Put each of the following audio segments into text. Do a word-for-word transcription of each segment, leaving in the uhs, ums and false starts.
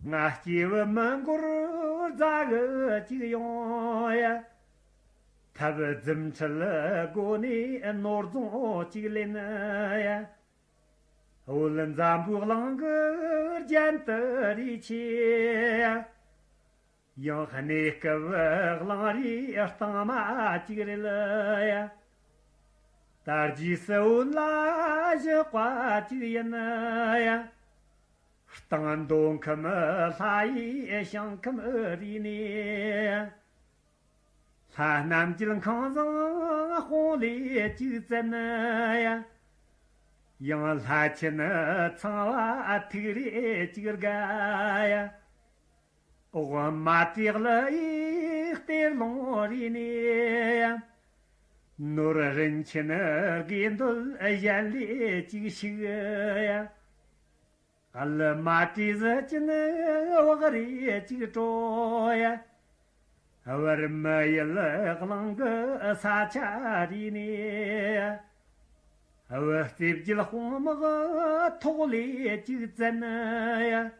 ང་སྐྱེས་བུ་མི་འགོར་རྫ་གི་ཅིག་ཡོང་ཡ། ཐབ་རྫུ་འཕྲུལ་སྒོ་ནས་ནོར་རྫོང་ཅིག་ལེན་ཡ། བོད་འཛམ་བུའི་གླིང་གི་རྒྱན་དུ་རེ་ཆེ་ཡ། ཡང་གནས་སྐབས་གླིང་རིའི་གཏིང་མ་ཅིག་རེད་ཡ། དར་རྒྱས་སུ་བོད་ལ་བཞི་བ་ཅིག་ཡིན་ཡ། སྟེང་མདོ་ཁམས་ལྷ་ཡི་ཞིང་ཁམས་རེད་ནས། ལྷ་རྣམས་ཀྱི་ཁང་བཟང་དཔུང་ལས་ཅིག་བཙན་ཡ། ཡང་ལྷ་ཆེན་ཚངས་པ་ཐིག་རེ་ཅིག་དགའ་ཡ། འོག་མ་ཏྲི་ལ་ཡི་གཏེར་ལུང་རེད་ནས། ནོར་རིན་ཆེན་དགེ་འདུན་གཞན་ལས་ཅིག་ཞིག་ཡ། གླུ་མ་བྲིས་གཟི་བྱིན་བག་རེ་ཅིག་སྤྲོ་ཡ། བར་མི་ཡུལ་གླིང་གི་ས་ཆ་རེ་ནས། བུ་རྩེ་བརྒྱད་དཔུང་དམག་ཐོག་ལས་ཅིག་བཙན་ཡ།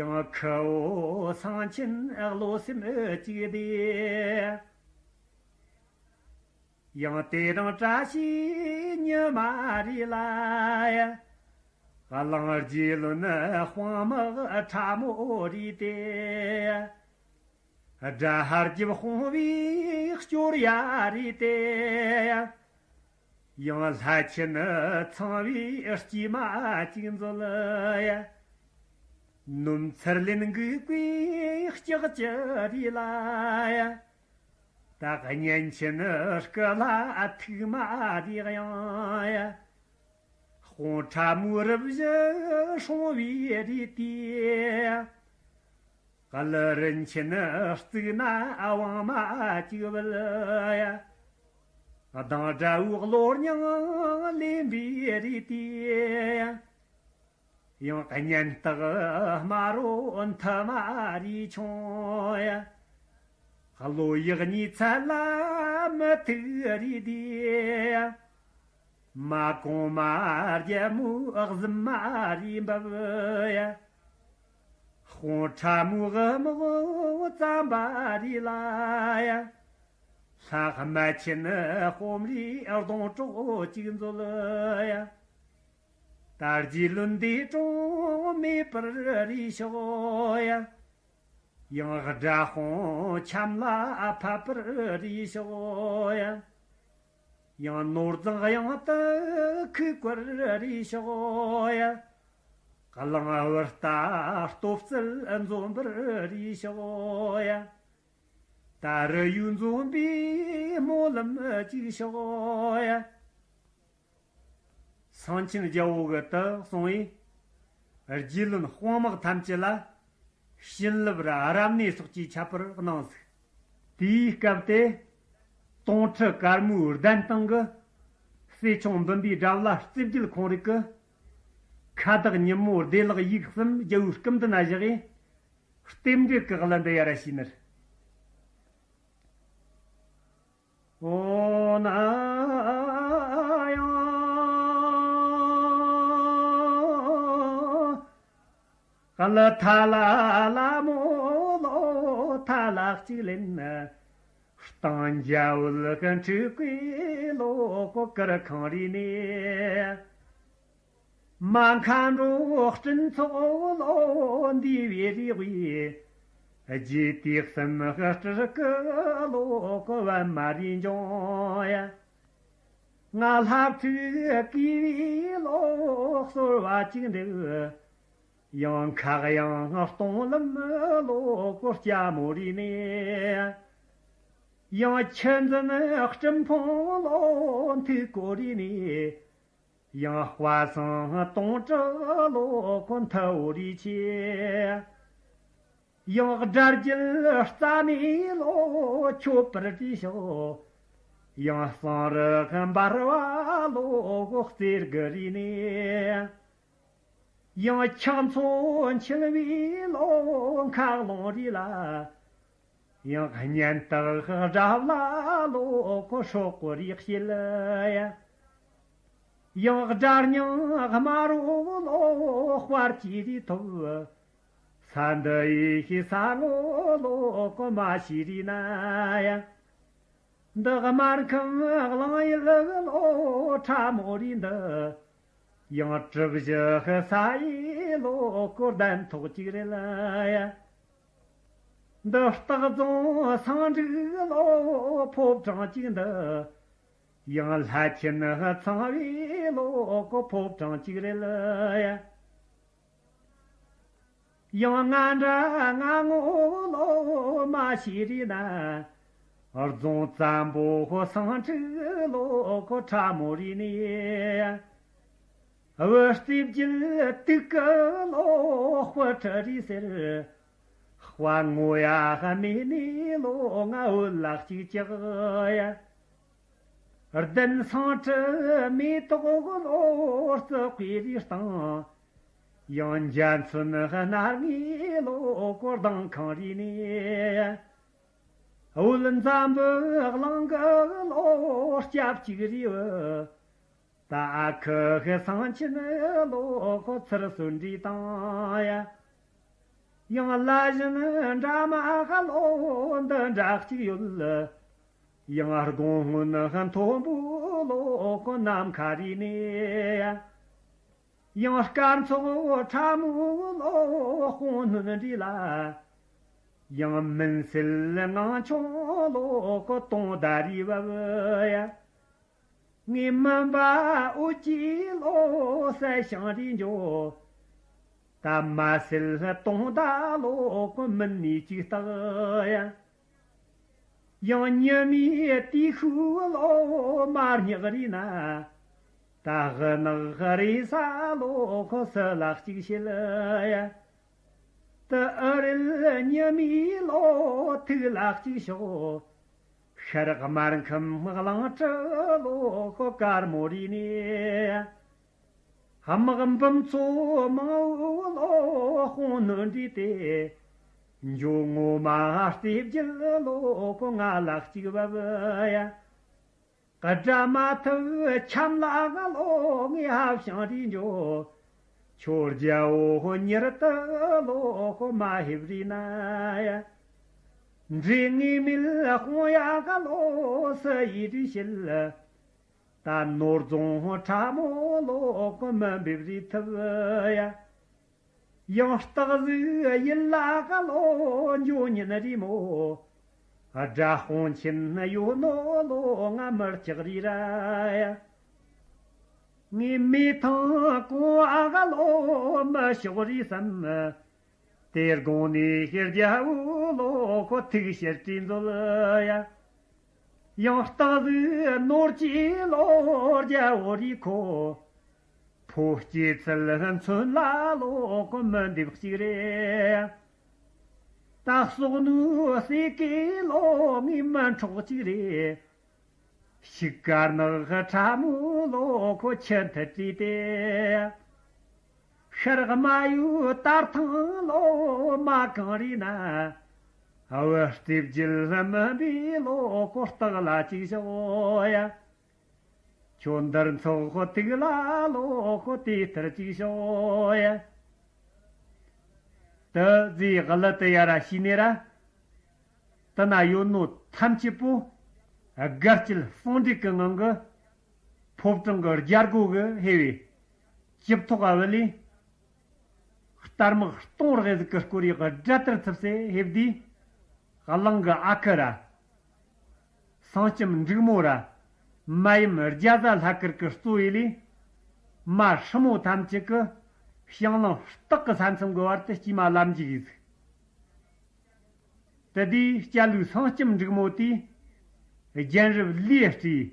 ཡང་ཁུ་བོ་སེང་ཆེན་བློ་སེམས་གཅིག་བདེ། ཡང་དེ་རིང་བཀྲ་ཤིས་ཉི་མ་རེད་ལ་ཡ། གླིང་རྗེ་བློན་དཔུང་དམག་ཕྲ་མོ་རེད་དེ། དགྲ་ཧར་རྒྱབ་དཔུང་བའི་སྐྱོར་ཡ་རེད་དེ། ཡང་ལྷ་ཆེན་ཚངས་པའི་སྐྱེས་མ་གཅིག་མཛོད་ཡ། ནོམ་ཚུར་ལེན་འགུགས་པའི་ལྕགས་ཀྱུ་རེད་ལ་ཡ། ད་གཉན་ཆེན་སྐུ་ལ་ཐུག་མ་རེད་ཡང་ཡ། དཔུང་ཁྲ་མོའི་རུ་བཞི་སྲུང་བའི་རེད་དེ། གླུ་རིན་ཆེན་གཙུག་ན་དབང་མ་གཅིག་བུད་ཡ། གདངས་སྒྲ་བོའི་གློ་སྙིང་ལེན་པའི་རེད་དེ། ཡང་གཉན་སྟག་དམར་རོ་མཐུ་མ་རེ་ཆུང་ཡ། གློ་ཡག་གཉིས་ཚད་ལ་མི་ཐུག་རེད་དེ། མ་གོང་མ་རྒྱལ་མོའི་གཟིམ་མ་རེ་འབབ་ཡ། དཔུང་ཁྲ་མོའི་དམག་རྩམ་པ་རེ་ལ་ཡ། ལྷ་རྨ་ཆེན་དཔོན་རེ་གདོང་གྲོགས་གཅིག་མཛོད་ཡ། དར་རྒྱས་བློན་འདས་གྲོང་མེ་སྤར་རེ་ཤོག་ཡ། ཡང་དགྲ་དཔུང་ཆམ་ལ་ཕབ་པར་རེ་ཤོག་ཡ། ཡང་ནོར་བཟང་གཡང་དུ་ཁུག་པར་རེ་ཤོག་ཡ། གླིང་བུ་རྟ་སྟོབས་རྩལ་འཛོམས་པར་རེ་ཤོག་ཡ། ད་རུ་ཡུལ་འཛོམས་པའི་སྨོན་ལམ་གཅིག་ཤོག་ཡ། སེང་ཆེན་རྒྱལ་པོ་གིས་དེ་གསུངས་པས། རྗེ་བློན་དཔུང་དམག་ཐམས་ཅད་ལ་བྱིན་རླབས་རབ་གནས་སོགས་ཀྱི་ཁྱད་པར་གནང་ཟིག། དེའི་སྐབས་དེ། དོང་ཁྲི་དཀར་མོའི་གདན་སྟེང་གི་སྲས་ཆུང་འབུམ་པའི་དགྲ་བླ་རྩེ་བརྒྱད་ཁོང་རིགས་ཀྱིས། ཁ་བཏགས་ཉིན་མོ་བདེ་ལེགས་ཡིག་གསུམ་རྒྱལ་པོའི་སྐུ་མདུན་ན་བཞག་གིས། རྟེན་འབྲེལ་གྱི་གླུ་འདི་ཡར་བྱས་ནས། ཨོ་ན་ཡང་། གླུ་ཐ་ལ་ལ་མོ་ལོ་ཐ་ལ་གཅིག་ལེན། སྟེང་འཇའ་འོད་ཀྱི་འཁྲིག་པའི་ལོ་གོ་གར་ཁང་རེ་ནས། མ་མཁའ་འགྲོ་སྤྲིན་ཚོགས་ལོ་འདས་པའི་རེ་བའི། རྗེ་དུས་གསུམ་སྤྲུལ་སྐུ་ལོ་གོ་བ་མ་རེ་འབྱུང་ཡ། ང་ལྷ་བྲིས་གུས་པའི་ལོ་གསོལ་བ་གཅིག་འདེབས། ཡང་ཁ་གཡང་གཏོང་ལམ་ལོ་གོ་སྐྱ་མོ་རེ་ནས། ཡང་ཆུ་འཛིན་སྤྲིན་ཕུང་ལོ་མཐུག་གོ་རེ་ནས། ཡང་དཔའ་སེང་སྟོང་ཁྲི་ལོ་གོ་མཐུ་བོ་རེ་ཆེ། ཡང་དགྲ་བརྒྱུད་རྩ་ནས་ལོ་ཁྱོད་པར་བྲིས་ཤོག། ཡང་གསང་རི་འབར་བ་ལོ་གོ་གསེར་གི་རེ་ནས། ཡང་ཁྱག་མཚོ་འཁྱིལ་བའི་ལོ་མཁའ་ཀློང་རེ་ལ། ཡང་གཉན་སྟག་དགྲ་བླ་ལོ་གོ་སྲོག་གོ་རེ་བཤད་ཡ། ཡང་དགྲ་སྙིང་དམར་བོ་ལོ་དཔལ་གྱི་རེ་ཐོབ། ས་འདི་ཡི་ཤི་ས་ངོ་ལོ་གོ་མ་ཤི་རི་ན་ཡ། འདི་དམར་ཁམས་གླང་ཡུལ་ལོ་ཁྲ་མོ་རི་འདི། ཡང་གྲུ་བཞི་ཤི་ས་ཡི་ལོ་གོ་གདན་ཐོག་གཅིག་རེད་ལ་ཡ། འདི་སྟག་རྫོང་སང་འབྲུག་ལོ་ཕོ་བྲང་གཅིག་འདི། ཡང་ལྷ་ཆེན་ཚང་བའི་ལོ་གོ་ཕོ་བྲང་གཅིག་རེད་ལ་ཡ། ཡང་ང་འདྲ་ང་ངོ་ལོ་མ་ཤི་རི་ན། རྫོང་བཙན་པོ་སང་ཁྲི་ལོ་གོ་ཁྲ་མོ་རི་ནས་ཡ། བུ་རྩེ་བརྒྱད་དུག་གི་ལོ་དཔུ་ཁྲི་རི་ཟེར། དཔའ་ངོ་ཡ་མེ་ནས་ལོ་ང་བུ་ལག་གཅིག་ཅག་ཡ། ལྡན་སང་ཁྲི་མེ་ཏོག་གི་ལོ་རྩི་ཁུའི་རི་སྟེང་། ཡང་འཇའ་ཚོན་སྣར་ངའི་ལོ་གོ་ལྡང་ཁང་རི་ནས། བོད་འཛམ་བུ་གླིང་གི་ལོ་སྐྱབས་གཅིག་རི་བོ། ད་ཨ་ཁུ་ཤི་སང་ཆེན་ལོ་གོ་ཚུར་གསོན་འདྲི་དང་ཡ། ཡང་ལ་བཞིན་འདྲ་མ་ག་ལོ་འདི་འདྲ་གཅིག་ཡོད། ཡང་དགུང་སྔོན་མཐོན་པོ་ལོ་གོ་ནམ་མཁའ་རི་ནས། ཡང་སྐར་ཚོགས་ཁྲ་མོ་ལོ་དཔུང་སྣོན་འདྲི་ལ། ཡང་མུན་སེལ་ངང་ཆུང་ལོ་གོ་དུང་ཟླ་རི་བབ་ཡ། ངའི་མུན་པ་འོད་ཀྱི་ལོ་གསལ་ཞིང་རེ་འཇོ། ད་མ་སེལ་དུང་ཟླ་ལོ་གོ་མུན་ནས་ཅིག་བརྟག་ཡ། ཡང་ཉི་མའི་དུས་ཤུགས་ལོ་མ་སྙེག་རེ་ན། ད་དགུ་ནག་རེ་ས་ལོ་གོ་སུ་ལ་གཅིག་བྱེད་ཡ། ད་ཨ་རིལ་ཉི་མའི་ལོ་ཐུག་ལ་གཅིག་ཤོག་ཤར་དམར་ཁམས་གླང་ཁྲི་ལོ་ཤོ་དཀར་མོ་རི་ནས། དམག་འབུམ་ཚོ་མང་བོ་ལོ་དཔུང་སྣོན་འདྲི་སྟེ། འཇོ་ངོ་མ་རྩེ་བརྒྱད་ལོ་ཁོ་ང་ལ་གཅིག་བབ་ཡ། དགྲ་མ་ཐུབ་ཁྱམས་ལ་ང་ལོ་ངའི་ཧབ་ཤང་རི་འཇོ། ཁྱོད་རྒྱལ་བོ་མྱུར་དུ་ལོ་ཁོ་མ་ཧེབ་རི་ན་ཡ། འདྲེ་ངའི་མིལ་དཔུང་ཡ་ག་ལོ་སུ་ཡི་རི་བྱེད། ད་ནོར་རྫོང་ཁྲ་མོ་ལོ་ཁོ་མི་འབེབས་རི་ཐུབ་ཡ། ཡང་སྟག་གཟིག་ཡིད་ལ་ག་ལོ་འཇོ་ཉིན་རི་མོ། དགྲ་དཔུང་ཆེན་ཡོད་ནོ་ལོ་ང་མི་ལྕགས་རི་ར་ཡ། ངའི་མི་ཐང་གོང་ཨ་ག་ལོ་མི་ཤོག་རི་བསམ། དེ་དགོང་ནས་ཤེར་རྒྱལ་བོ་ལོ་ཁོ་ཐུགས་ཤེར་བྲིས་མཛོད་ཡ། ཡང་སྟག་གཟིག་ནོར་གྱི་ལོ་རྒྱལ་བོ་རི་ཁོ། ཕོ་སྐྱེས་ཚལ་མཚོན་ལ་ལོ་ཁོ་མི་འདེབས་གཅིག་རེད། ད་སོག་ནུ་སྲས་ཀའི་ལོ་ངའི་མི་འཕྲོག་གཅིག་རེད། ཤིག་དཀར་ནག་ཁྲ་མོ་ལོ་ཁོ་ཆུ་མཐུད་བྲིས་ཏེ། ཤར་རྨ་ཡུལ་དར་ཐང་ལོ་མ་གང་རི་ན། བུ་རྩེ་བརྒྱད་མི་འབི་ལོ་ཁོ་སྟག་ལ་གཅིག་ཤོག་ཡ། ཁྱོད་འདིར་འཚོགས་ཐིག་ལ་ལོ་ཁོ་དེ་ལྟར་གཅིག་ཤོག་ཡ། དུ་ཟིག་གླུ་དུ་ཡ་ར་ཤི་ནེ་ར། དུ་ན་ཡོད་ནོ་ཐམས་ཅད་པོ། དགའ་སྐྱིད་ཟུང་འབྲེལ་གྱི་ངང་གི། ཕོ་བྲང་གི་རྒྱལ་སྒོ་གི་ཧེ་བའི། ཅིབ་ཐོག་ག་བུད་ལས། སྟར་མག་སྟོང་རེ་ཟིག་གི་སྐོར་ཡག་དགྲ་ལྟར་ཚུབ་སེ་ཧེབ་དུས། གླང་གི་ཨ་ཁུ་ར། སེང་ལྕམ་འབྲུག་མོ་ར། མ་ཡུམ་རྒྱ་བཟའ་ལྷ་ཁུར་གི་གཙོ་ཡི་ལས། མ་སྲུ་མོ་ཐམས་ཅད་ཀྱི། ཞིང་ལང་སྟག་གི་ས་མཚམས་ཀྱི་བར་དུ་སྐྱེས་མ་ལམ་འཇུག་ཡིས། དེ་དུས་སྐྱ་ལུག་སེང་ལྕམ་འབྲུག་མོ་དེས། རྒྱན་རབས་ལུས་སྤྲས།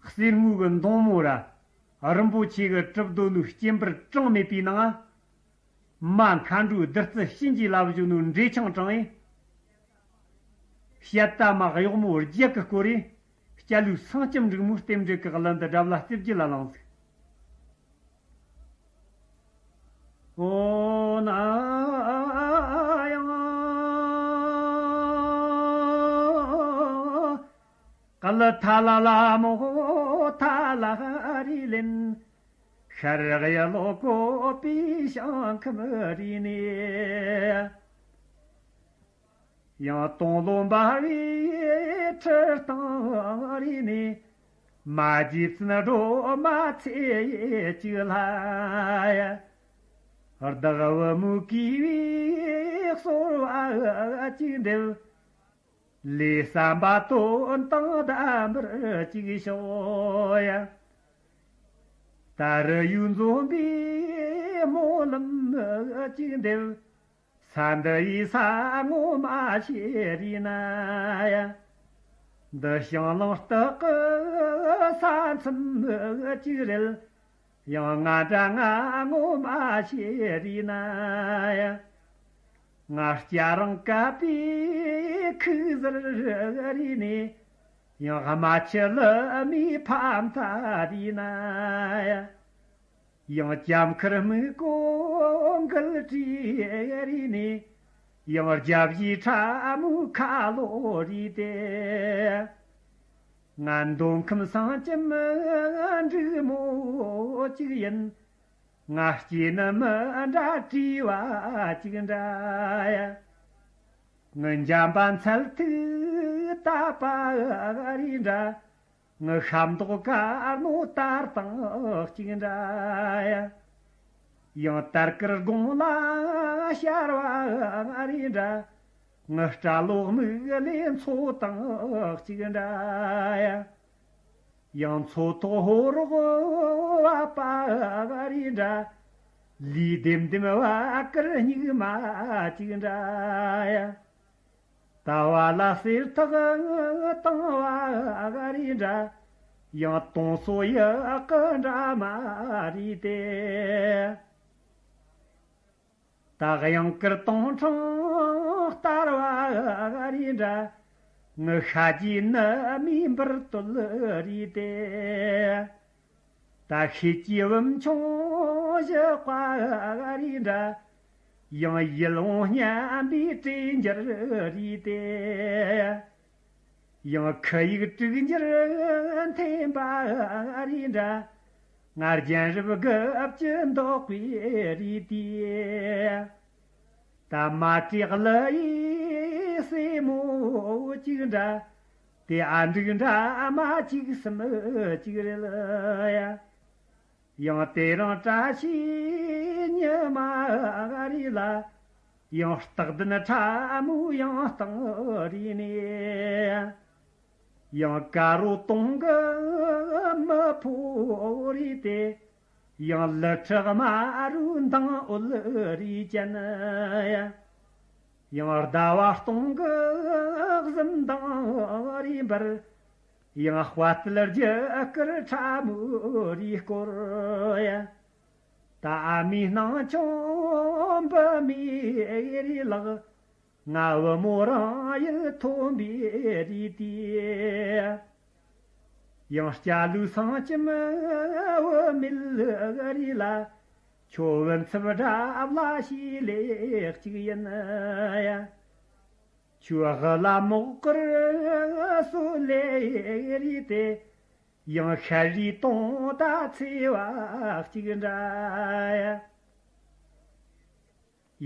གསེར་དངུལ་གྱི་མདུང་མོ་ར། རིན་པོ་ཆེ་གི་གྲུབ་རྡོ་ནུ་སྐྱེན་པར་གྲངས་མེད་པའི་ནང་། མ་མཁའ་འགྲོའི་བདུད་རྩི་བྱིན་གྱིས་བརླབས་བཞིན་ནུ་འདྲེ་ཆང་དྲངས་ཡིན། བཤད་ད་མ་གཡོག་མོ་རྒྱལ་གྱི་སྐོར་རེ། སྐྱ་ལུག་སེང་ལྕམ་འབྲུག་མོའི་རྟེན་འབྲེལ་གྱི་གླུ་འདི་སྒྲ་བླ་རྩེ་བརྒྱད་ལ་བླངས་ཟིག་ཨོ་ན་ཡང་། ག་ལ་ཐ་ལ་ལ་མོ་ཐ་ལ་རི་ལེན། ཤར་གཡུ་ལོ་བཀོད་པའི་ཞིང་ཁམས་རིས་ནས། ཡང་སྟོང་ལོ་འབར་བའི་ཁྲི་སྟེང་རིས་ནས། མ་རྗེ་བཙུན་སྒྲོལ་མ་ཚེ་གཅིག་ལྷ་ཡ། བདག་བུ་མོ་གུས་པས་གསོལ་བ་གཅིག་འདེབས། ལས་བསམ་པ་དོན་དང་ལྡན་པར་གཅིག་ཤོག་ཡ། ད་རུ་ཡུལ་འཛོམས་པའི་སྨོན་ལམ་གཅིག་འདེབས། ས་འདི་ཡི་ས་ངོ་མ་ཤེས་རིས་ན་ཡ། འདི་ཞིང་ལུང་སྟག་གི་ས་མཚམས་གཅིག་རེད། ཡང་ང་འདྲ་ང་ངོ་མ་ཤེས་རིས་ན་ཡ། ང་སྐྱ་རེངས་བཀབ་པའི་ཁུག་ཟུར་རིས་ནས། ཡང་རྨ་ཆུ་ལི་མའི་ཕ་མཐའ་རིས་ན་ཡ། ཡང་ལྕམ་ཁར་མིག་གོ་འགུལ་བྲིས་རིས་ནས། ཡང་རྒྱབ་བཞི་ཁྲ་མོའི་ཁ་ལོ་རིས་ཏེ། ང་མདོ་ཁམས་སེང་ལྕམ་འབྲུག་མོ་གཅིག་ཡིན། ང་སྐྱེས་ནི་མི་འདྲ་བྲིས་པ་གཅིག་འདྲ་ཡ། ངི་འཇམ་པ་མཚལ་ཐིག་བཏབ་པ་རིས་འདྲ། ངི་ཤ་མདོག་དཀར་མོ་དར་དང་གཅིག་འདྲ་ཡ། ཡང་དར་དཀར་དགུང་ལ་ཤར་བ་རིས་འདྲ། ངི་སྐྲ་ལོ་མིག་ལས་མཚོ་དང་གཅིག་འདྲ་ཡ། ཡང་མཚོ་ཐོག་ཧོ་རོག་བབས་པ་རིས་འདྲ། ལུས་ལྡེམ་ལྡེམ་བ་དཀར་སྨྱུག་མ་གཅིག་འདྲ་ཡ། ཟླ་བ་ལ་གསེར་ཐག་བཏང་བ་རིས་འདྲ། ཡང་དུང་སོ་ཡག་གི་འདྲ་མ་རིས་ཏེ། ད་གཡང་དཀར་སྟོང་འཕྲང་བསྟར་བ་རིས་འདྲ། ངི་ཤ་རྗེས་ནི་མིའི་འབུར་དོད་རིས་ཏེ། ད་ཤེལ་གྱི་བུམ་ཆུང་བཞི་བ་རིས་འདྲ། ཡང་ཡིད་འོང་སྙན་པའི་དྲིན་འགྱུར་རིས་ཏེ། ཡང་ཁི་ཡིག་དྲུག་འགྱུར་འཐེན་པ་རིས་འདྲ། ང་རྒྱན་རབས་དགུ་བཅུ་འདོགས་པའི་རིས་ཏེ། ད་མ་བྲེག་ལི་ཡི་སྲས་མོ་གཅིག་འདྲ། དེ་ཨ་འབྲུག་འདྲ་མ་གཅིག་གསུམ་གཅིག་རེད་ཡ། ཡང་དེ་རིང་བཀྲ་ཤིས་ཉི་མ་རིས་ལ། ཡང་སྟག་ལྡན་ཁྲ་མོའི་ཡང་སྟེང་རིས་ནས། ཡང་དཀར་རོ་དུང་གི་མི་ཕོ་རིས་ཏེ། ཡང་ལི་ཁྲི་དམར་རོའི་མདངས་འོད་རིས་ཅན། ཡང་ཟླ་བ་སྟོང་གི་གཟི་མདངས་རིས་འབར། ཡང་དཔལ་དུ་རྒྱུ་སྐར་ཕྲ་མོའི་རིས་བསྐོར་ཡ། ད་ཨ་མའི་སྣང་ཆུང་བུ་མོའི་རིས་ལགས། ང་བུ་མོ་རང་ཡིད་ཐོམ་པའི་རིས་ཏེ། ཡང་སྐྱ་ལུག་སེང་ལྕམ་བུད་མེད་རིས་ལ། ཁྱོད་བུ་མཚམས་དགྲ་བླ་ཞི་ལས་གཅིག་ཡིན་ཡ། ཁྱོད་དབུ་ལ་མོག་དཀར་གསོལ་ལེ་རིས་ཏེ། ཡང་ཤར་རིའི་དུང་ཟླ་ཚེས་པ་གཅིག་འདྲ་ཡ།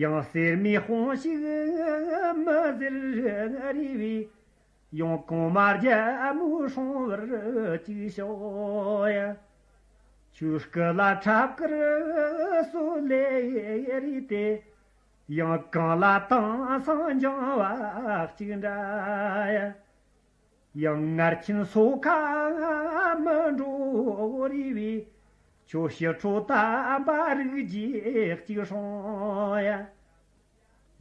ཡང་གསེར་མའི་དཔུང་ཤུགས་མི་ཟེར་རིས་པའི། ཡང་གོང་མ་རྒྱལ་མོའི་སྲུང་བར་གཅིག་ཤོག་ཡ། ཁྱོད་སྐུ་ལ་ཁྲབ་དཀར་གསོལ་ལེ་རིས་ཏེ། ཡང་གངས་ལ་དེང་སང་འགྱིང་བ་གཅིག་འདྲ་ཡ། ཡང་ངར་ཆེན་སོ་ཁ་མི་འགྲོ་རིས་པའི། ཁྱོད་ཕྱི་དྲོ་དམ་པ་རིགས་བརྒྱའི་གཅིག་སྲུང་ཡ།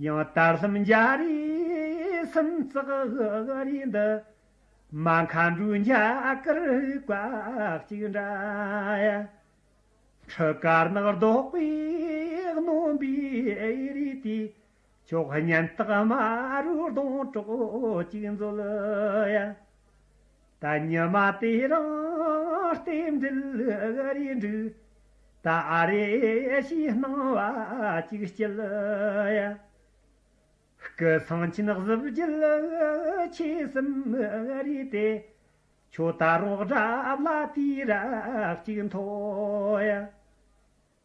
ཡང་དར་ལྷམ་འཇའ་རིས་སུམ་བརྩེགས་རིས་འདི། མ་མཁའ་འགྲོའི་འཇའ་གར་བཀའ་གཅིག་འདྲ་ཡ། ཁྲི་དཀར་ནག་རྡོག་པས་གནོན་པའི་རིས་ཏེ། ཁྱོད་སྙན་སྟག་དམར་རོའི་སྡོང་གྲོགས་གཅིག་མཛོད་ཡ། ད་ཉི་མ་དེ་རིང་རྟེན་འབྲེལ་རེ་འགྲིག། ད་ཨ་རེ་ཞེས་སྣང་བ་གཅིག་སྐྱེད་ཡ། སྐུ་སེང་ཆེན་གཟི་བརྗིད་ཆེ་གསུམ་རེ་སྟེ། ཁྱོད་ད་རུང་དགྲ་བླ་དེ་ར་གཅིག་མཐོ་ཡ།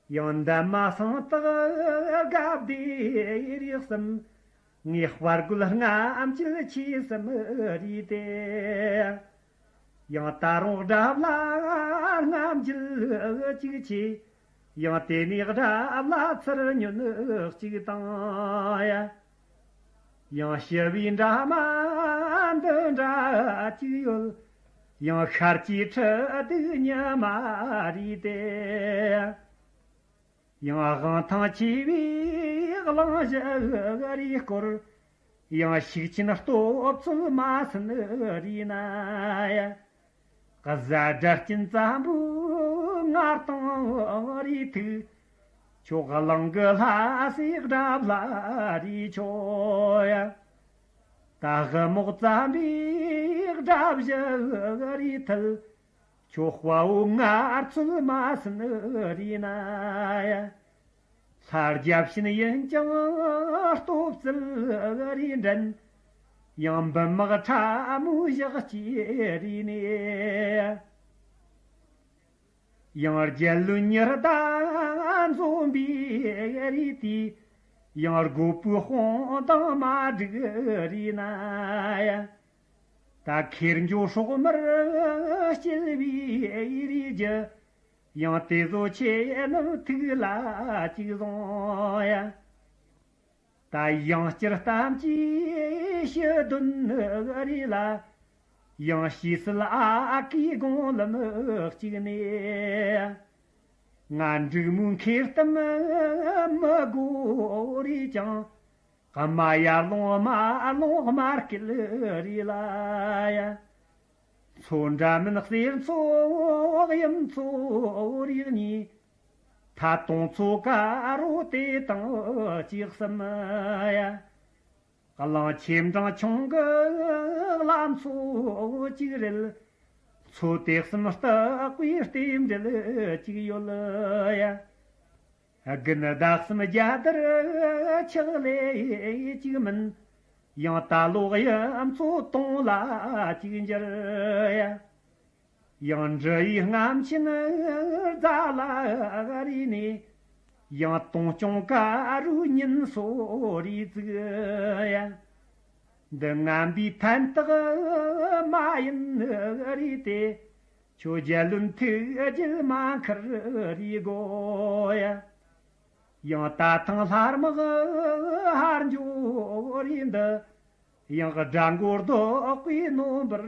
ཡང་འདན་མ་སང་སྟག་དགའ་བདེ་རིགས་གསུམ། ངའི་དཔའ་རྒོད་རྔམ་བརྗིད་ཆེ་གསུམ་རེད་དེ། ཡང་ད་རུང་དགྲ་བླ་རྔམ་བརྗིད་གཅིག་ཆེ། ཡང་དེ་ནས་དགྲ་བླ་ཚུར་ཉོན་གཅིག་དང་ཡང་ཞི་བའི་འདྲ་མ་འདི་འདྲ་གཅིག་ཡོད། ཡང་ཤར་གྱི་ཁྲི་གདུགས་ཉི་མ་རེད་དེ། ཡང་དབང་ཐང་ཆེ་བའི་གླིང་བཞི་རེ་བསྐོར། ཡང་ཤུགས་ཆེན་སྟོབས་ཚུལ་མ་ཟིན་རེ་ན། གཟའ་སྒྲ་གཅན་ཙམ་པོའི་ངར་དང་རེ་ཐུག། ཁྱོད་གླིང་གི་ལྷ་སྲས་དགྲ་བླ་རེ་ཆོ་ཡ། ད་དབུ་རྨོག་ཙམ་པའི་དགྲ་བཞི་རེ་ཐུལ། ཁྱོད་དཔའ་བོ་ངར་ཚུལ་མ་ཟིན་རེ་ན་ཡ། ལྷ་རྒྱལ་ཕྱིན་ཡིན་ཀྱང་སྟོབས་རྩལ་རེ་འགྲན། ཡང་འབུམ་དམག་ཕྲ་མོའི་ཞག་སྐྱེས་རེ་ནས། ཡང་རྒྱལ་བློན་ཉི་ཟླ་འཛོམས་པའི་རེ་དུས། ཡང་རྒོད་པོའི་དཔུང་དང་མ་འགྲིག་རེ་ན་ཡ། ད་ཁེར་འཇོག་སྲོག་མར་སྐྱེལ་བའི་རེ་རྒྱུ། ཡང་དེ་ཚོ་ཁྱེད་རྣམས་ཐུགས་ལ་གཅིག་བཟུང་ཡ། ད་ཡང་བསྐྱར་གཏམ་གྱི་ཞུ་དོན་རེ་ལ། ཡང་ཞེ་སྲིད་ཨ་ཁུའི་དགུང་ལམ་གཅིག་ནས། ང་འབྲུག་མོའི་མཁས་གཏམ་མི་གོ་རེ་ཀྱང་། རྨ་ཡར་ལོང་དམར་ལོང་དམར་སྐད་རེ་ལ་ཡ། མཚོ་འདྲ་མིན་གསེར་མཚོ་གཡུ་མཚོ་རེ་གཉིས། ད་དུང་མཚོ་དཀར་རོ་དེ་དང་གཅིག་གསུམ་ཡ། གླིང་ཆེ་འབྲིང་ཆུང་གི་བླ་མཚོ་གཅིག་རེད། མཚོ་དེ་གསུམ་སྟག་པའི་རྟེན་འབྲེལ་གཅིག་ཡོད་ཡ། དགུན་ཟླ་གསུམ་རྒྱ་དར་ཆགས་ལས་གཅིག་མིན། ཡང་ད་ལོ་གཡུ་མཚོ་དུང་ལ་གཅིག་འགྱུར་ཡ། ཡང་འབྲུ་ཡི་རྔམ་ཆེན་རྫ་ལ་རེ་ནས། ཡང་དུང་སྐྱོང་དཀར་རུའི་ཉིན་སོ་རེ་བཙུགས་ཡ། འདི་ངན་པའི་ཐན་སྟག་མ་ཡིན་རེ་དེ། ཁྱོད་རྒྱལ་བློན་ཐུགས་རྒྱུད་མ་འཁུར་རེ་དགོས་ཡ། ཡང་ད་ཐང་ལྷ་དམག་ཧར་འགྱོ་རེ་འདི། ཡང་དགྲ་མགོ་བཟློག་པའི་ནོར་འབུར་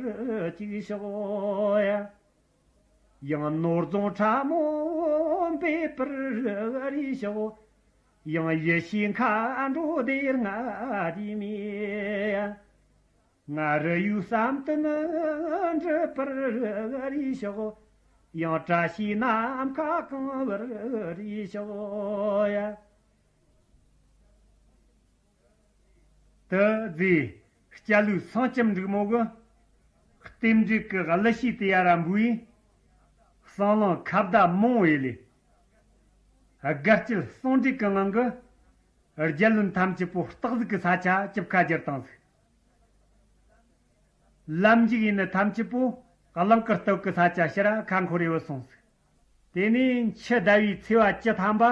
གཅིག་ཤོག་ཡ། ཡང་ནོར་རྫོང་ཁྲ་མོ་འབེབས་པར་རེ་ཤོག་ཡང་ཡེ་ཤེས་མཁའ་འགྲོ་སྡེ་ལྔ་དེ་མེད་ཡ། ང་རི་ཡུལ་བསམ་དོན་འགྲུབ་པར་རེ་ཤོག་ཡང་བཀྲ་ཤིས་ནམ་མཁའ་གང་བར་རེ་ཤོག་ཡ། དེ་རྗེས་སྐྱ་ལོའི་སེང་ལྕམ་འབྲུག་མོ་གི་རྟེན་འབྲེལ་གྱི་གླུ་གཞས་དེ་ཡ་ར་འབུལ་བས། སྲང་ལང་ཁ་བརྡ་མང་བོ་ཡེ་ལས། དགའ་སྐྱིད་ཟུང་འབྲེལ་གྱི་ངང་གི་རྒྱལ་བློན་ཐམས་ཅད་པོ་སྟག་གཟིག་གི་ས་ཆ་ཅིབ་ཁ་བསྒྱུར་བཏང་ཟིག་ལམ་འཇིག་ཡིན་ནི་ཐམས་ཅད་པོ་གླང་དཀར་སྟོད་ཀྱི་ས་ཆ་ཕྱིར་ཁ་འཁོར་རེ་བུད་སོང་ཟིག་དེ་ནས་འཆི་ཟླ་བའི་ཚེས་པ་བཅུ་ཐམ་པ།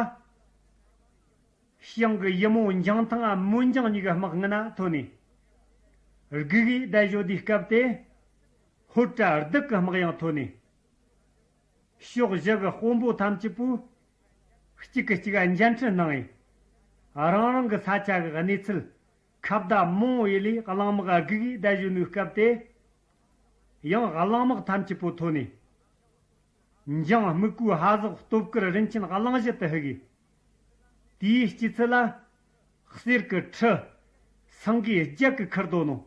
ཞང་གི་ཡུ་མོ་འཇང་ཐང་ང་མོན་འཇང་གཉིས་ཀྱི་དམག་སྔུན་ན་ཐོན་ནས། སྒུག་གི་བསྡད་བཞོ་དུས་སྐབས་དེ། ཧོར་དྲ་བདུད་ཀྱི་དམག་ཡང་ཐོན་ནས། ཕྱོགས་བཞི་གི་དཔོན་པོ་ཐམས་ཅད་པོས་གཅིག་གིས་གཅིག་ག་འཇལ་འཕྲད་གནང་ངས། རང་རང་གི་ས་ཆ་གི་གནས་ཚུལ་ཁ་བརྡ་མང་བོ་ཡེ་ལས་གླང་དམག་སྒུག་གི་བསྡད་བཞིན་ནུས་སྐབས་དེ། ཡང་གླང་དམག་ཐམས་ཅད་པོ་ཐོན་ནས། འཇང་སྨུག་པོའི་ཧ་ཟོག་སྟོབས་དཀར་རིན་ཆེན་གླང་བཞི་དུ་ཧི་གི། དེའི་སྐྱེད་ཚལ་ལ། གསེར་གྱི་ཁྲི། སེང་གེ་བརྒྱད་ཀྱིས་ཁུར་དོ་ནོ།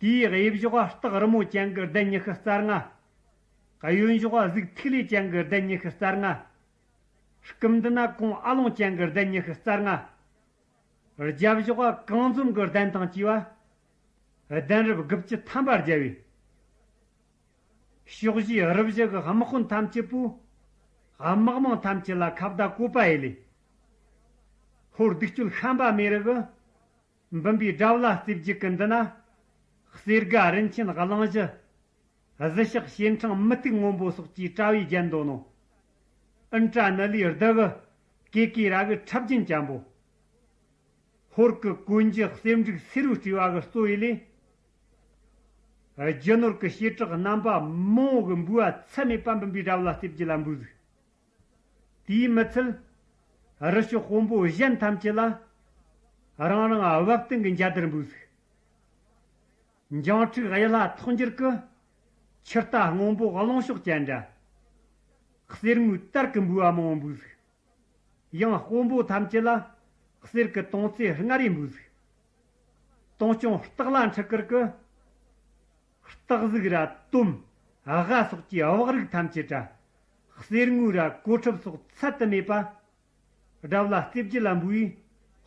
དེའི་གཡས་ཕྱོགས་སྟག་རི་མོ་ཅན་གྱི་གདན་ཉི་ཤུ་རྩ་ལྔ། གཡོན་ཕྱོགས་གཟིག་ཐིག་ལེ་ཅན་གྱི་གདན་ཉི་ཤུ་རྩ་ལྔ། སྐུ་མདུན་ན་གོང་ཨ་ལོང་ཅན་གྱི་གདན་ཉི་ཤུ་རྩ་ལྔ། རྒྱབ་ཕྱོགས་གང་འཛོམས་ཀྱི་གདན་དང་བཅས་པ། གདན་རབས་དགུ་བཅུ་ཐམ་པ་བརྒྱབ་པས། ཕྱོགས་བཞིའི་རུ་བཞི་གི་དམག་དཔོན་ཐམས་ཅད་པོས། དམག་དམངས་ཐམས་ཅད་ལ་ཁ་བརྡ་བཀོད་པ་ཡེ་ལས། ཧོར་སྡིག་སྤྱོད་ཤན་པ་མེ་རི་གི། འབུམ་པའི་དགྲ་བླ་རྩེ་བརྒྱད་ཀྱི་མདུན་ན། གསེར་སྒ་རིན་ཆེན་གླང་བཞི། གཟི་ཤག་ཞེ་འཕྲང་མུ་ཏིག་སྔོན་པོ་སོགས་ཀྱིས་གྲྭ་བས་བརྒྱན་འདོད་ནོ། ཨིན་ཏྲ་ནཱི་ལིའི་བདུད་བུ་ཀེ་ཀེ་ར་གི་ཁྲབ་རྒྱུན་ཅན་པོ། ཧོར་གྱི་གོན་རྒྱུ་གསེར་འབྲུག་སེར་བོའི་སྤྲེའུ་གི་གཙོ་བོ་ལས། རྒྱུ་ནོར་གྱི་བྱེ་བྲག་རྣམ་པ་མང་བོ་གི་འབུལ་བ་ཚད་མེད་པ་འབུམ་པའི་དགྲ་བོ་ལ་རྩེ་བརྒྱད་ལ་འབུལ་ཟིག། དེས་མི་ཚད། རི་ཤོད་དཔོན་པོ་གཞན་ཐམས་ཅད་ལ། རང་རང་བབ་བསྟུན་གྱི་འཇའ་དར་འབུལ་ཟིག། འཇང་ཕྲུག་གཡུ་ལྷ་ཐོག་འགྱུར་གྱི། ཆུ་རྟ་སྔོན་པོ་གླིང་ཤོག་ཅན་འདྲ། གསེར་དངུལ་དར་གྱི་འབུལ་བ་མང་བོ་འབུལ་ཟིག། ཡང་དཔོན་པོ་ཐམས་ཅད་ལ། གསེར་གྱི་དོང་ཙེ་ལྔ་རེ་འབུལ་ཟིག། དོང་སྐྱོང་སྟག་ལྷ་འཕྲུལ་དཀར་གྱི། སྟག་གཟིག་ར་དོམ། སྒ་སོགས་ཀྱི་བག་རིགས་ཐམས་ཅད་ར། གསེར་དངུལ་ར་གོ་ཁྲབ་སོགས་ཚད་དུ་མེད་པ། དགྲ་བོ་ལ་རྩེ་བརྒྱད་ལ་འབུལ་བས།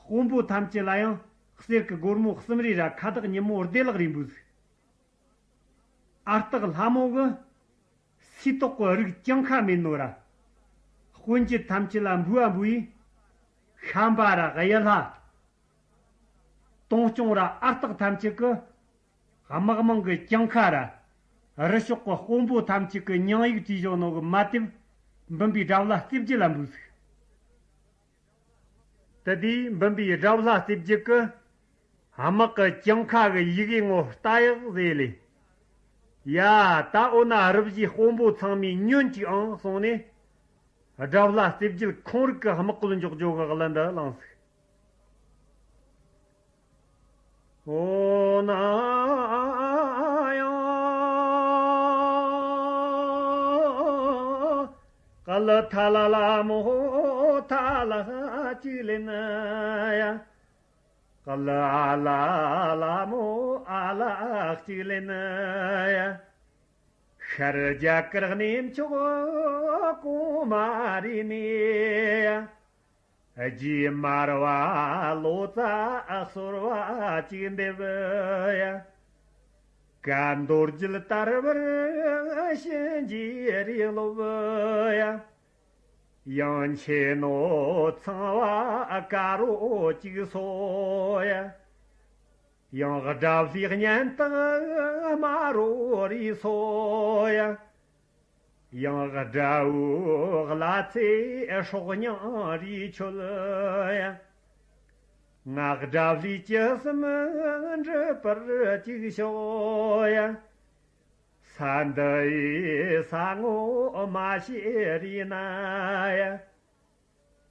དཔོན་པོ་ཐམས་ཅད་ལ་ཡང་གསེར་གྱི་སྒོར་མོ་གསུམ་རེ་ར་ཁ་བཏགས་ཉིན་མོ་བདེ་བླག་རེ་འབུལ་ཟིག། ཨ་སྟག་ལྷ་མོ་གི། སིལ་ཏོག་གི་རིགས་གྱངས་ཁ་མེད་ནོ་ར། དཔོན་བརྒྱུད་ཐམས་ཅད་ལ་འབུལ་བ་འབུལ་བས། ཤམ་པ་ར་གཡུ་ལྷ། དོང་སྐྱོང་ར་ཨ་སྟག་ཐམས་ཅད་ཀྱི། དམག་དམངས་ཀྱི་གྱངས་ཁ་ར། རི་ཤོག་གི་དཔོན་པོ་ཐམས་ཅད་ཀྱི་མྱིང་ཡིག་བྲིས་བཞག་ནོ་གི་མ་དེབ། འབུམ་པའི་དགྲ་བོ་ལ་རྩེ་བརྒྱད་ལ་འབུལ་ཟིག། དེ་དུས་འབུམ་པའི་དགྲ་བོ་ལ་རྩེ་བརྒྱད་ཀྱི། དམག་གི་གྱངས་ཁ་གི་ཡི་གེ་ངོ་ལྟ་ཡག་ཟེར་ལེ། ཡ། ད་འོ་ན་རུ་བཞིའི་དཔོན་པོ་ཚང་མས་ཉོན་ཅིག་ཨང་གསུངས་ནས། དགྲ་བོ་ལ་རྩེ་བརྒྱད་ཁོང་རིགས་ཀྱི་དམག་བཀོལ་འཇོག་རྒྱུ་གི་གླུ་འདི་བླངས་ཟིག། འོ་ན་ཡང་། ཀ་ལ་ཐ་ལ་ལ་མོ་ཐ་ལ་གཅིག་ལེན་ཡ། ཀ་ལ་ཨ་ལ་ལ་མོ་ཨ་ལ་གཅིག་ལེན་ཡ། ཤར་རྒྱ་གར་གནས་མཆོག་གོང་མ་རི་ནས་ཡ། རྗེ་མར་བ་ལོ་ཙཱ་གསོལ་བ་གཅིག་འདེབས་ཡ། བཀའ་མདོ་རྒྱུད་དར་བར་གཤིན་རྗེ་རིགས་སློབ་ཡ། ཡང་ཆེ་ནོ་ཚངས་པ་དཀར་པོ་གཅིག་གསོལ་ཡ། ཡང་དགྲ་བླའི་གཉེན་དག་དམར་པོ་རིགས་གསོལ་ཡ། ཡང་དགྲ་བོའི་བླ་ཚེ་སྲོག་སྙིང་རིགས་མཆོད་ཡ། ང་དགྲ་བླའི་བཅུ་གསུམ་འགྲུབ་པར་གཅིག་ཤོག་ཡ། ས་འདི་ཡི་ས་ངོ་མ་ཤེས་རིགས་ན་ཡ།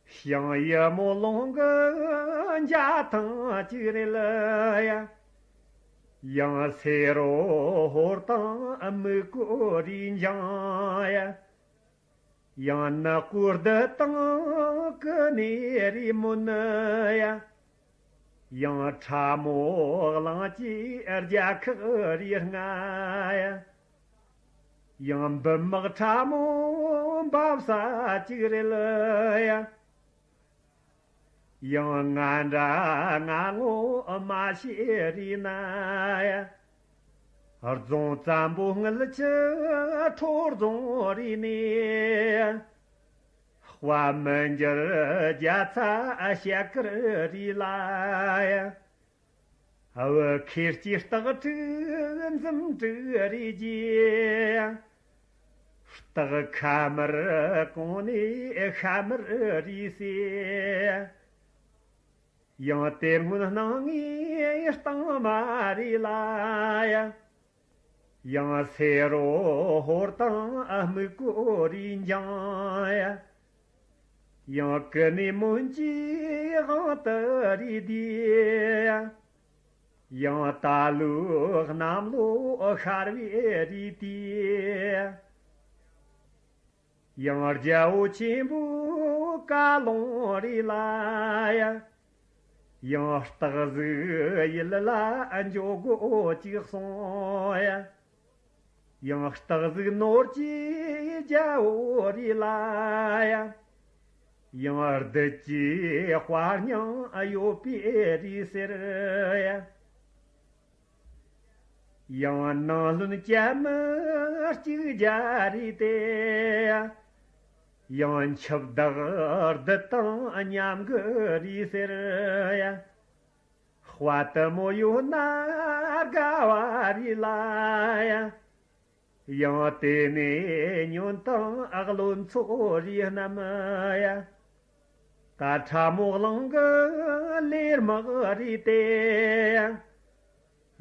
ཞིང་ཡི་མོ་ལུང་གི་འཇའ་ཐང་གཅིག་རེད་ལ་ཡ། ཡང་སེ་རོ་ཧོར་དང་མི་གོ་རིགས་འཇང་ཡ། ཡང་ནག་པོ་བདུད་དང་ཀུ་ནེ་རིགས་མོ་ནི་ཡ། ཡང་ཁྲ་མོ་གླང་གི་རྒྱལ་ཁག་རིགས་ལྔ་ཡ། ཡང་འབུམ་དམག་ཁྲ་མོ་འབབ་ས་གཅིག་རེད་ལ་ཡ། ཡང་ང་འདྲ་ང་ངོ་མ་ཤེས་རིགས་ན་ཡ། རྫོང་བཙན་པོ་དངུལ་ཆུ་ཁྲོ་རྫོང་རིགས་ནས། དཔའ་མི་འགྱུར་རྒྱ་ཚ་ཞལ་དཀར་རིགས་ལ་ཡ། བུ་ཁེར་སྐྱེས་སྟག་ཕྲུག་འཛུམ་དྲུག་རིགས་ཀྱི། སྟག་ཁ་དམར་གོང་ནས་ཤ་དམར་རིགས་སེ། ཡང་དེ་སྔོན་སྣང་ངེ་སྟག་དམར་རིགས་ལ་ཡ། ཡང་སེ་རོ་ཧོར་དང་སྨུག་པོ་རིགས་འཇང་ཡ། ཡང་ཀུ་ནེ་མོན་གྱི་དབང་དུ་རིགས་དེ་ཡ། ཡང་ད་ལོའི་གནམ་ལོ་ཤར་བའི་རིགས་དེ་ཡ། ཡང་རྒྱལ་པོ་ཆེན་པོའི་བཀའ་ལུང་རིགས་ལ་ཡ། ཡང་སྟག་གཟིག་ཡུལ་ལ་འགྱོ་དགོས་ཅིག་གསུངས་ཡ། ཡང་སྟག་གཟིག་ནོར་གྱི་རྒྱལ་པོ་རིགས་ལ་ཡ། ཡང་བདུད་ཀྱི་དཔའ་སྙིང་ཡོད་པའི་རིགས་ཟེར་ཡ། ཡང་ནང་བློན་སྐྱ་མི་གཅིག་རྒྱ་རིགས་ཏེ། ཡང་འཆི་བདག་བདུད་དང་མཉམ་གི་རིགས་ཟེར་ཡ། དཔའ་དུ་མོ་ཡོད་ན་དགའ་བ་རིགས་ལ་ཡ། ཡང་དེ་ནས་ཉོན་དང་ཨག་ལོན་ཚོགས་རིས་རྣམས་ཡ། ད་ཁྲ་མོ་གླིང་གི་ལས་དམག་རིས་ཏེ།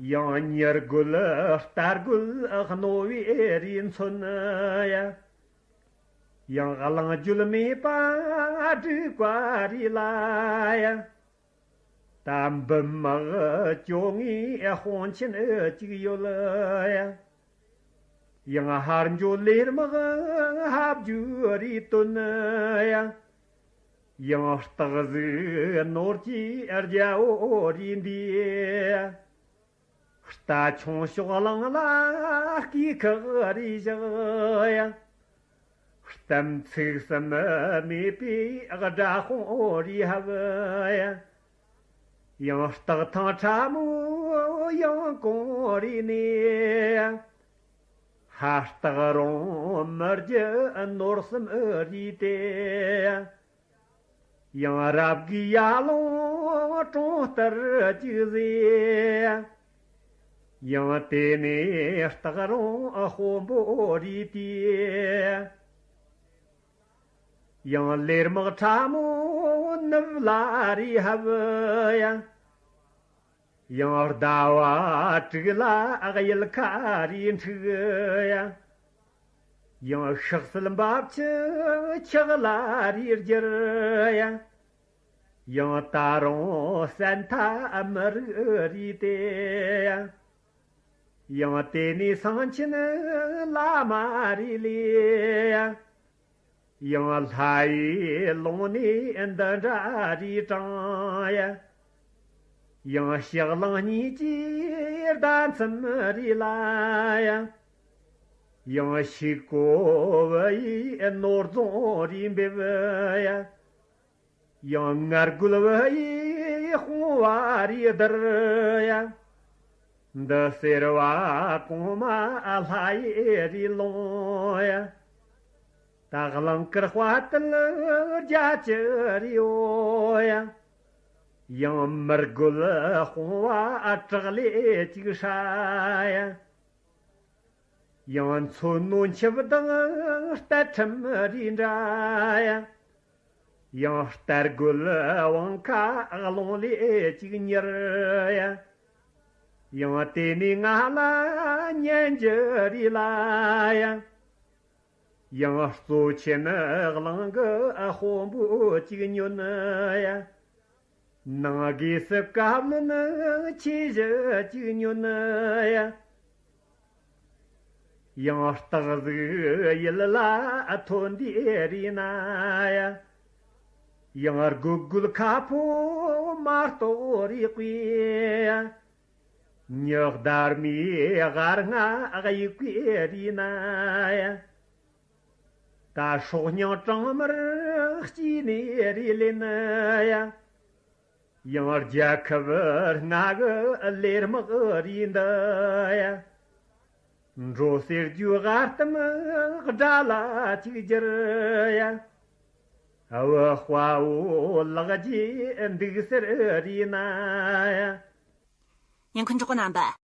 ཡང་ཉི་རྒོད་རྟ་རྒོད་རྣོ་བའི་རིས་མཚོན་ཡ། ཡང་གླང་རྒྱུད་མེད་པ་སྒྲིག་པ་རིས་ལ་ཡ། ད་འབུམ་དམག་བཅོ་ལྔའི་དཔུང་ཆེན་གཅིག་ཡོད་ཡ། ཡང་ཧར་འགྱོ་ལས་དམག་ཧབ་རྒྱུ་རིས་སྟོན་ཡ། ཡང་སྟག་གཟིག་ནོར་གྱི་རྒྱལ་པོ་རིས་འདི། རྟ་ཆུང་ཤོག་གླང་ལ་སྐེ་ཁག་རིས་བཞག་ཡ། གཏམ་ཚིག་གསུམ་མེད་པའི་དགྲ་དཔུང་རིས་ཕབ་ཡ། ཡང་སྟག་ཐང་ཁྲ་མོ་ཡང་གོང་རིས་ནས། ཕ་སྟག་རོང་མི་རྒྱུད་ནོར་གསུམ་རིས་ཏེ། ཡང་རབ་དགའི་ཡར་ལུང་གྲོང་རྟར་ཅིག་ཟེར། ཡང་དེ་ནས་སྟག་རོང་དཔོན་པོ་རིས་ཏེ། ཡང་ལས་དམག་ཁྲ་མོ་ནུབ་ལ་རིས་ཕབ་ཡ། ཡང་ཟླ་བ་དྲུག་ལ་གཡུལ་ཁ་རིས་འཁྲིགས་ཡ། ཡང་ཤག་སེལ་འབབ་ཆུ་འཁྱག་ལ་རིས་བསྒྱུར་ཡ། ཡང་ད་རུང་སན་ཐ་མི་རིགས་རིས་ཏེ་ཡ། ཡང་དེ་ནས་སེང་ཆེན་བླ་མ་རིས་ལས་ཡ། ཡང་ལྷ་ཡི་ལུང་ནས་འདི་འདྲ་རིས་དྲངས་ཡ། ཡང་ཕྱག་གླང་གཉིས་ཀྱི་ཟླ་མཚམས་རིས་ལ་ཡ། ཡང་ཕྱུག་པོ་བུ་ཡི་ནོར་རྫོང་རིས་འབེབས་ཡ། ཡང་ངར་རྒོད་བུ་ཡི་དཔུང་པ་རིས་བསྡུར་ཡ། འདི་སེར་བ་གོང་མ་ལྷ་ཡི་རིས་ལོངས་ཡ། ད་གླང་དཀར་དཔའ་བརྟུལ་རྒྱ་ཅི་རིས་ཡོད་ཡ། ཡང་མི་རྒོད་དཔུང་པ་བྲག་ལས་ཅིག་ཧྲ་ཡ། ཡང་མཚོ་ནུབ་འཆི་བདག་རྟ་ཁྲིམས་རིས་འདྲ་ཡ། ཡང་རྟ་རྒོད་དབང་ཁ་རླུང་ལས་ཅིག་ཉེར་ཡ། ཡང་དེ་ནས་ང་ལ་ཉན་རྒྱུ་རིས་ལ་ཡ། ཡང་གཙོ་ཆེན་གླིང་གི་དཔོན་པོ་ཅིག་ཉོན་ཡ། ནང་སྒོས་སུ་བཀའ་བློན་ཆེ་བཞི་གཅིག་ཉོན་ཡ། ཡང་སྟག་གཟིག་ཡུལ་ལ་ཐོན་དུས་རིས་ན་ཡ། ཡང་རྒོད་རྒོད་ཁ་ཕོ་མ་གཏོགས་རིས་ཀྱི་ཡ། ཉི་ཟླ་མའི་ཟླ་ལྔ་དབྱུག་པའི་རིས་ན་ཡ། ད་སྲོག་སྙིང་གྲང་མར་སྐྱེས་ནས་རིས་ལེན་ཡ། ཡང་རྒྱལ་ཁབ་ལྔ་གི་ལས་དམག་རིས་འདི་ཡ། འགྲོ་ཟེར་རྒྱུ་དབའ་གཏུམ་དགྲ་ལ་གཅིག་གྱུར་ཡ། བུ་དཔའ་བོ་ལག་རྗེས་འདུག་ཟེར་རིས་ན་ཡ། ཉན་མཁན་གྲོགས་པོ་རྣམ་པ།